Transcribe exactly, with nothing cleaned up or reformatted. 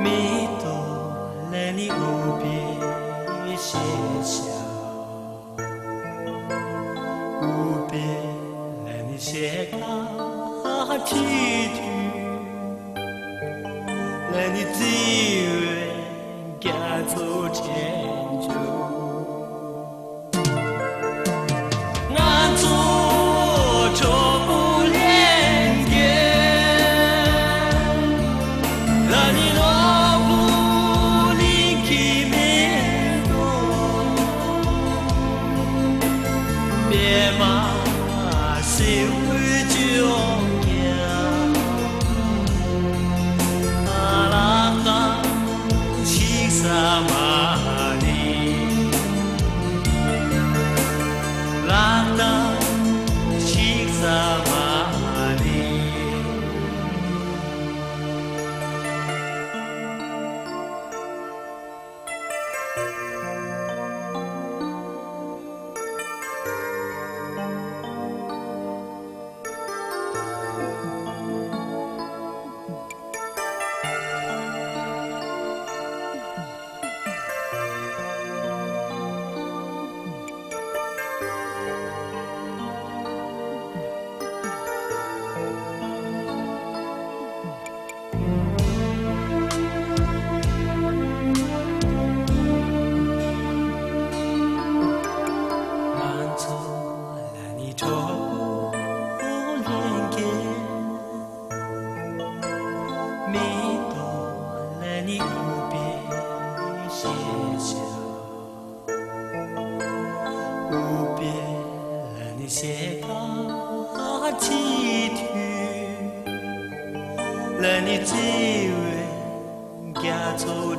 མེ་ཏོག་ལ་ནི་འོད་པའི་ཤེས་བྱ། འོད་པའི་ལ་ནི་ཞལ་དཀར་ཁྲིད་དུས། ལ་ནི་བརྩེ་བའི་རྒྱ་མཚོ་འདྲེན་འཇུག། ང་ཚོ་གྲོགས་པོ་ལྷན་རྒྱས། ལ་ནི་ནོར་བུ་གླིང་གི་མེ་ཏོག། པདྨ་སེར་པོའི་ལྗོངས་ཀྱང་། ལག་རྟགས་ཤིག་ས་མ་ནི། ལག་རྟགས་ཤིག་ས་མ་ནི། ང་ཚོ་ལ་ནི་གྲོགས་པོ་ལྷན་རྒྱས། མེ་ཏོག་ལ་ནི་འོད་པའི་ཤེས་བྱ། འོད་པའི་ལ་ནི་ཞལ་དཀར་ཁྲིད་དུས། ལ་ནི་བརྩེ་བའི་རྒྱ་མཚོ་